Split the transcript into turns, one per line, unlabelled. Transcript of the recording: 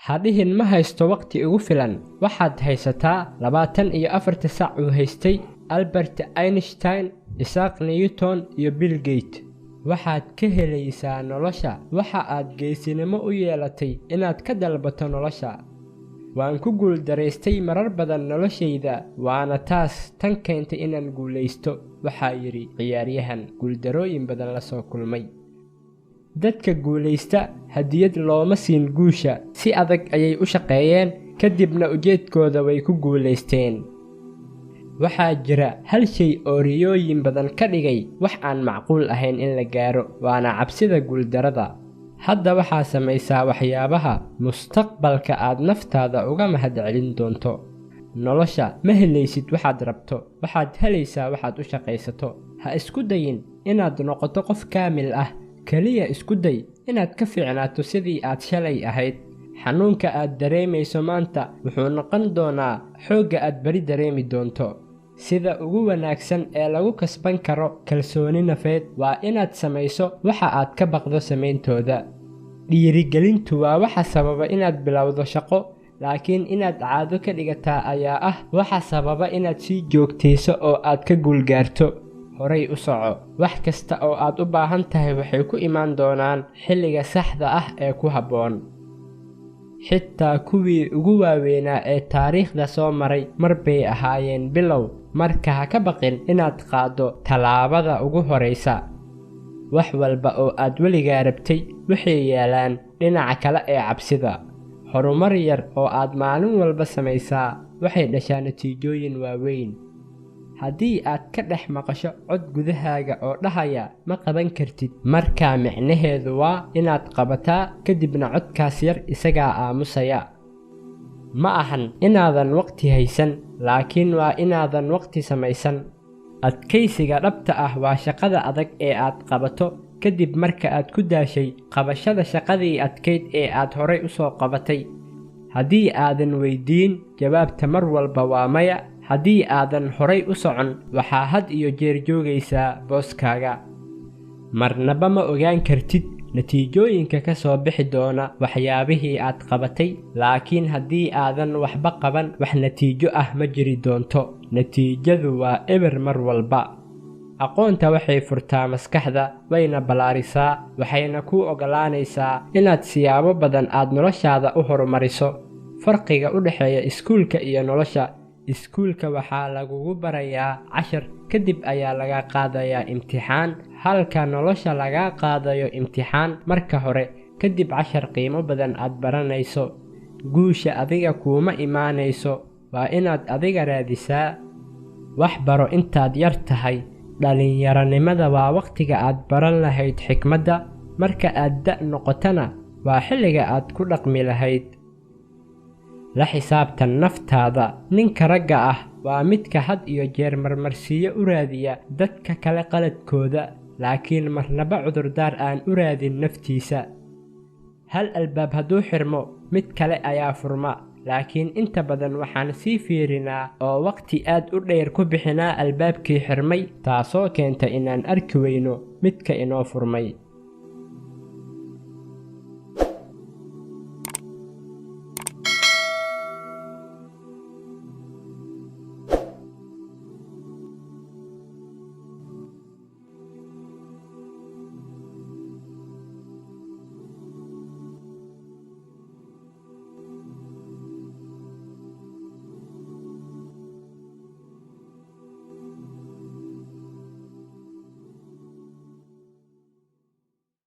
Ha dhihin ma haysto waqti igu filan. Waxaad haysataa 24 saac uu haystay Albert Einstein, Isaac Newton iyo Bill Gates. Waxaad ka helaysaa nolosha waxa aad geesinimo u yeelatay inaad ka dalbato nolosha. Waan ku guuldaraystay marar badan noloshayda, waana taas tan keentay inaan guulaysto, waxaa yidhi ciyaaryahan guuldarooyin badan la soo kulmay. Dadka guulaysta hadiyad looma siin guusha, si adag ayay u shaqeeyeen, kadibna ujeedkooda way ku guulaysteen. Waxaa jira hal shay oo riyooyin badan ka dhigay wax aan macquul ahayn in la gaaro, waana cabsida guuldarada. Hadda waxaa samaysaa waxyaabaha mustaqbalka aad naftaada uga mahadcelin doonto. Nolosha ma helaysid waxaad rabto, waxaad helaysaa waxaad u shaqaysato. Ha isku dayin inaad noqoto qof kaamil ah, kaliya isku day inaad ka fiicnaato sidii aad shalay ahayd. Xanuunka aad dareemayso maanta wuxuu noqon doonaa xoogga aad beri dareemi doonto. Sida ugu wanaagsan ee lagu kasban karo kalsooni nafeed waa inaad samayso waxa aad ka baqdo samayntooda. Dhiirigelintu waa waxa sababa inaad bilowdo shaqo, laakiin inaad caado ka dhigataa ayaa ah waxa sababa inaad sii joogtayso oo aad ka guulgaarto. Horay u soco. Wax kasta oo aad u baahan tahay waxay ku imaan doonaan xilliga saxda ah ee ku habboon. Xitaa kuwii ugu waaweynaa ee taariikhda soo maray mar bay ahaayeen bilow, marka ha ka baqin inaad qaaddo tallaabada ugu horreysa. Wax walba oo aad weligaa rabtay waxay yaalaan dhinaca kale ee cabsida. Horumar yar oo aad maalin walba samaysaa waxay dhashaa natiijooyin waaweyn. Haddii aad ka dhex maqasho cod gudahaaga oo dhahaya ma qaban kartid, markaa micnaheedu waa inaad qabataa, kadibna codkaas yar isagaa aamusaya. Ma ahan inaadan waqti haysan, laakiin waa inaadan waqti samaysan. Adkaysiga dhabta ah waa shaqada adag ee aad qabato kadib marka aad ku daashay qabashada shaqadii adkayd ee aad horay u soo qabatay. Haddii aadan weydiin, jawaabta mar walba waa maya. Haddii aadan horay u socon, waxaa had iyo jeer joogaysaa booskaaga. Marnaba ma ogaan kartid natiijooyinka ka soo bixi doona waxyaabihii aad qabatay, laakiin haddii aadan waxba qaban, wax natiijo ah ma jiri doonto. Natiijadu waa eber mar walba. Aqoonta waxay furtaa maskaxda, wayna ballaarisaa, waxayna kuu oggolaanaysaa inaad siyaabo badan aad noloshaada u horumariso. Farqiga u dhexeeya iskuulka iyo nolosha. Iskuulka waxaa lagugu barayaa cashar, kadib ayaa laga qaadayaa imtixaan, halka nolosha laga qaadayo imtixaan marka hore, kadib cashar qiimo badan aad baranayso. Guusha adiga kuuma imaanayso, waa inaad adiga raadisaa. Wax baro intaad yar tahay. Dhalinyaronimada waa waqtiga aad baran lahayd xikmadda, marka aad da' noqotana waa xilliga aad ku dhaqmi lahayd. La xisaabtan naftaada. Ninka ragga ah waa midka had iyo jeer marmarsiyo u raadiya dadka kale qaladkooda, laakiin marnaba cudurdaar aan u raadin naftiisa. Hal albaab hadduu xirmo, mid kale ayaa furma, laakiin inta badan waxaan sii fiirinaa oo waqti aad u dheer ku bixinaa albaabkii xirmay, taasoo keenta inaan arki weyno midka inoo furmay.